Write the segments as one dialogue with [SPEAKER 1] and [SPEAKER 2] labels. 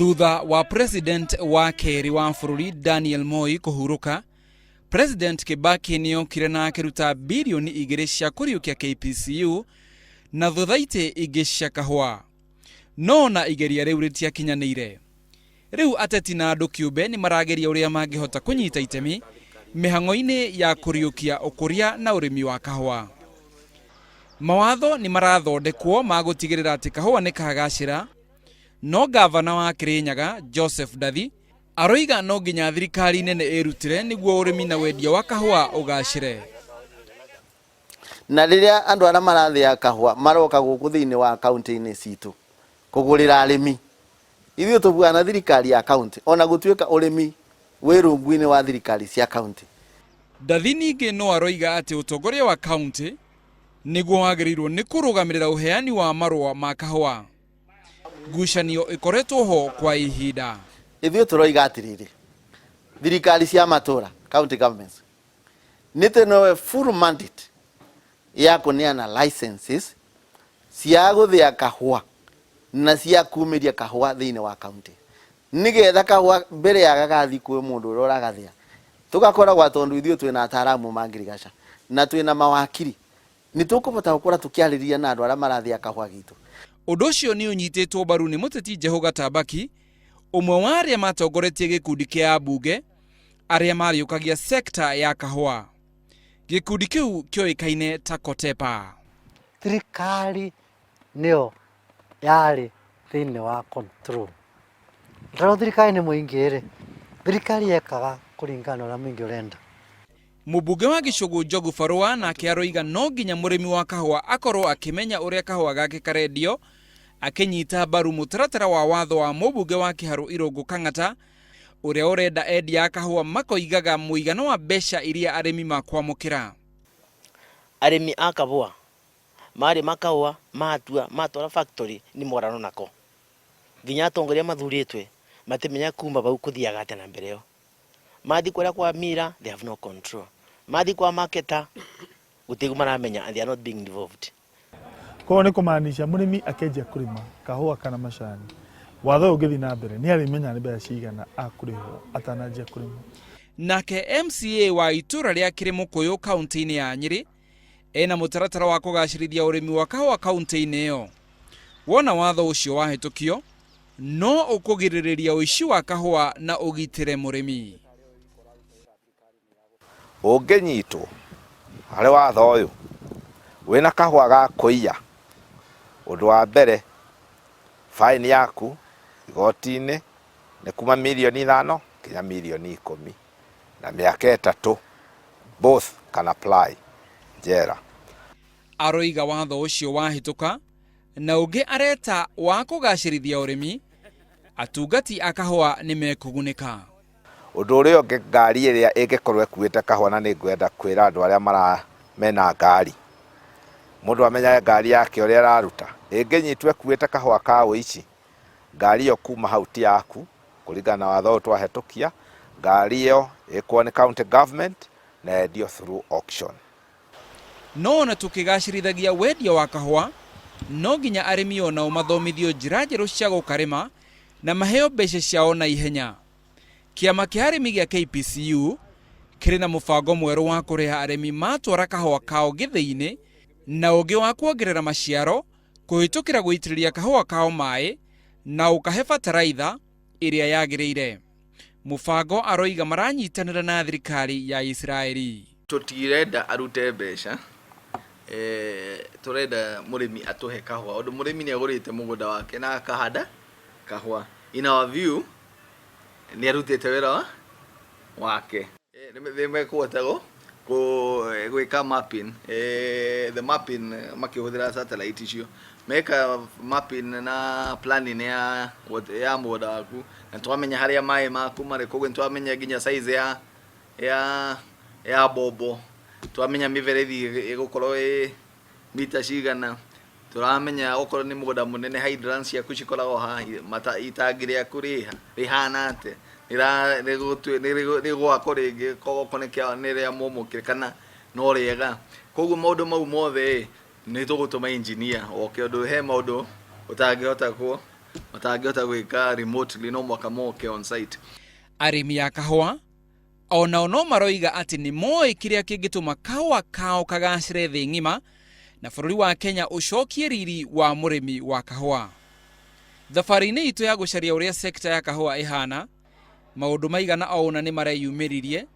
[SPEAKER 1] Thutha wa president wa kerĩ wa bũrũri Daniel Moi kũhurũka, President Kibaki nĩokire na akĩruta birioni 2 cia kũriũkia KPCU na thothaitĩ ingĩ cia kahũa. No ona igeria rĩu rĩtiakinyanĩire. Rĩu ateti na andũ kĩũmbe nĩ marageria ũrĩa mangĩhota kũnyita itemi mĩhang'o-inĩ ya kũriũkia ũkũria na ũrĩmi wa kahũa. Mawatho nĩ marathondekwo ma gũtigĩrĩra atĩ kahũa nĩ kagacĩra, no ngavana wa Kĩrĩnyaga Joseph Ndathi aroiga no nginya thirikari nene ĩrutĩre nĩguo ũrĩmi na wendia wa kahũa ũgacĩre.
[SPEAKER 2] Na rĩrĩa andũ arĩa marathĩa kahũa maroka gũkũ thĩinĩ wa kaunti-inĩ citũ kũgũrĩra arĩmi, ithuĩ tũbuana thirikari ya kaunti ona gũtuĩka ũrĩmi wĩ rungu-inĩ wa thirikari cia kaunti.
[SPEAKER 1] Ndathi ningĩ no aroiga atĩ ũtongoria wa kaunti nĩguo wagĩrĩirwo nĩ kũrũgamĩrĩra ũheani wa marũa ma kahũa. Ngucanio ĩkoretwo ho kwa ihinda.
[SPEAKER 2] Ithuĩ tũroiga atĩrĩrĩ, thirikari cia matũra, county governments, nĩ tũnewe full mandate ya kũneana licenses cia gũthĩa kahũa na cia kumĩria kahũa thĩinĩ wa kaunti, nĩgetha kahũa mbere ya gagathi kwĩ mũndũ ũrĩa ũragathĩa tũgakoragwa, tondũ ithuĩ twĩna ataramu ma ngirigaca na twĩna mawakiri, nĩ tũkũbota gũkorwo tũkĩarĩria na andũ arĩa marathĩa kahũa gitũ.
[SPEAKER 1] Ũndũ ũcio nĩ ũnyitĩtwo mbaru nĩ mũteti Jehu Gatabaki, ũmwe wa arĩa matongoretie gĩkundi kĩa ambunge arĩa mariũkagia sekta ya kahũa. Gĩkundi kĩu kĩoĩkaine ta Kotepa.
[SPEAKER 3] Thirikari nĩyo yarĩ thĩinĩ wa control. Tondũ thirikari nĩ mũingĩ rĩ, thirikari yekaga kũringana na ũrĩa mũingĩ ũrenda.
[SPEAKER 1] Mũmbunge wa Gĩcũgũ Njogu Barũa nake aroiga no nginya mũrĩmi wa kahũa akorwo akĩmenya ũrĩa kahũa gake karendio, akĩnyita mbaru mũtaratara wa watho wa mũmbunge wa Kĩharũ Irũngũ Kang'ata ũrĩa ũrenda endia a kahũa makoigaga mũigana wa mbeca iria arĩmi makwamũkĩra.
[SPEAKER 4] Arĩmi a kahũa marĩma kahũa matua matwara factory nĩ morano nako. Nginya atongoria mathurĩtwe matimenya kuma bau kũthiaga atĩa na mbere ĩyo. Mathi kũrĩa kwa mira they have no control. Mathi kwa marketer gũtirĩ maramenya and they are not being involved.
[SPEAKER 5] Koguo nĩ kũmaanisha mũrĩmi akĩanjia kũrĩma kahũa kana macani, watho ũyũ ũngĩthiĩ na mbere nĩ arĩmenyaga nĩ mbeca cigana akũrĩhwo atananjia kũrĩma.
[SPEAKER 1] Nake MCA wa itũra rĩa Kĩrĩmũkũyũ kaunti-inĩ ya Nyĩrĩ ena mũtaratara wa kũgacĩrithia ũrĩmi wa kahũa kaunti-inĩ ĩyo. Wona watho ũcio wahĩtũkio, no ũkũgirĩrĩria ũici wa kahũa na ũgitĩre mũrĩmi.
[SPEAKER 6] Ũngĩnyitwo harĩ watho ũyũ wĩna kahũa ga kũiya, ũndũ wa mbere fine yaku igoti-inĩ nĩ kuma mirioni 5 nginya mirioni 10 na mĩaka 3, both can apply njera.
[SPEAKER 1] Aroiga watho ũcio wahĩtũka na ũngĩ areta wa kũgacĩrithia ũrĩmi, atungati a kahũa nĩ mekũgunĩka.
[SPEAKER 6] Ũndũ ũrĩa ũngĩ, ngari ĩrĩa ĩngĩkorwo ĩkuĩte kahũa, na nĩ ngwenda kwĩra andũ arĩa mara mena ngari, mũndũ amenyage ngari yake ũrĩa ĩraruta. Ĩngĩnyitwo ĩkuĩte kahũa ka ũici, ngari ĩyo kuma hau ti yaku kũringana na watho ũyũ twahĩtũkia. Ngari ĩyo ĩkuo nĩ county government na yendio through auction.
[SPEAKER 1] No ona tũkĩgacĩrithagia wendia wa kahũa, no nginya arĩmi onao mathomithio njĩra njerũ cia gũkarĩma na maheo mbeca ciao na ihenya. Kĩama kĩa arĩmi gĩa KPCU kĩrĩ na mũbango mwerũ wa kũrĩha arĩmi matwara kahũa kao gĩthĩi-inĩ na ũngĩ wa kuongerera maciaro kũhĩtũkĩra gũitĩrĩria kahũa kao maĩ na ũkahe bataraitha ĩrĩa yagĩrĩire. Mũbango aroiga maranyitanĩra na thirikari ya Isiraeli.
[SPEAKER 7] Tũtirenda arute mbeca, tũrenda mũrĩmi atũhe kahũa, ũndũ mũrĩmi nĩ agũrĩte mũgũnda wake na akahanda kahũa. In our view, nĩ arutĩte wĩra wake. Nĩ mekũhota gwĩka mapping, the mapping makĩhũthĩra satellite icio. Meka mapping na planning ya mũgũnda waku, na twamenya harĩa maĩ maku marĩ, koguo nĩ twamenya nginya size ya mbombo, twamenya mĩberethi ĩgũkorwo ĩ mita cigana, tũramenya okorwo nĩ mũgũnda mũnene hydrants ciaku cikoragwo ha, itangi rĩaku rĩha, rĩhana atĩa, rĩgwakwo rĩngĩ okorwo nĩ rĩa momokire kana no rĩega. Koguo maũndũ mau mothe ĩ, nĩ tũgũtũma engineer oke, ũndũ he maũndũ ũtangĩhota. Matangĩhota gwĩka remotely, no mwaka moke on site.
[SPEAKER 1] Arĩmi a kahũa onao no maroiga atĩ nĩ moĩ kĩrĩa kĩngĩtũma kahũa kao kagacĩre thĩ ng'ima na bũrũri wa Kenya ũcokie riri wa mũrĩmi wa kahũa. Thabarĩ-inĩ itũ ya gũcaria ũrĩa sekta ya kahũa ĩhana, maũndũ maigana o ũna nĩ mareyumĩririe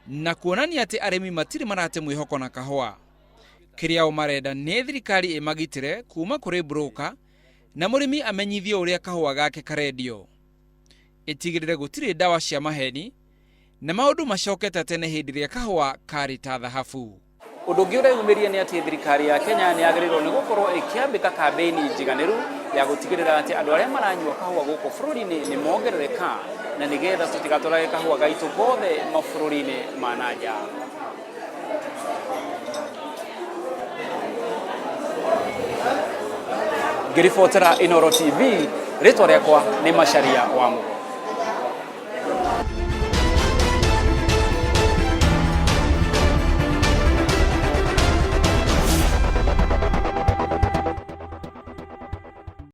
[SPEAKER 1] na kuonania atĩ arĩmi matirĩ marate mwĩhoko na kahũa. Kĩrĩa o marenda nĩ thirikari ĩmagitĩre kuma kũrĩ broker na mũrĩmi amenyithio ũrĩa kahũa gake karendio. Ĩtigĩrĩre gũtirĩ ndawa cia maheni na maũndũ macokete tene hĩndĩ ĩrĩa kahũa karĩ ta thahabu. Ũndũ ũngĩ ũreyumĩria nĩ atĩ thirikari ya Kenya nĩ yagĩrĩirwo nĩ gũkorwo ĩkĩambĩka kambĩini njiganĩru ya gũtigĩrĩra atĩ andũ arĩa maranyua kahũa gũkũ bũrũri-inĩ nĩ mongerereka na nĩgetha tũtigatwarage kahũa gaitũ gothe mabũrũri-inĩ ma na nja. Ngĩribotera Inooro TV, rĩtwa rĩakwa nĩ Macharia wa Mũgo.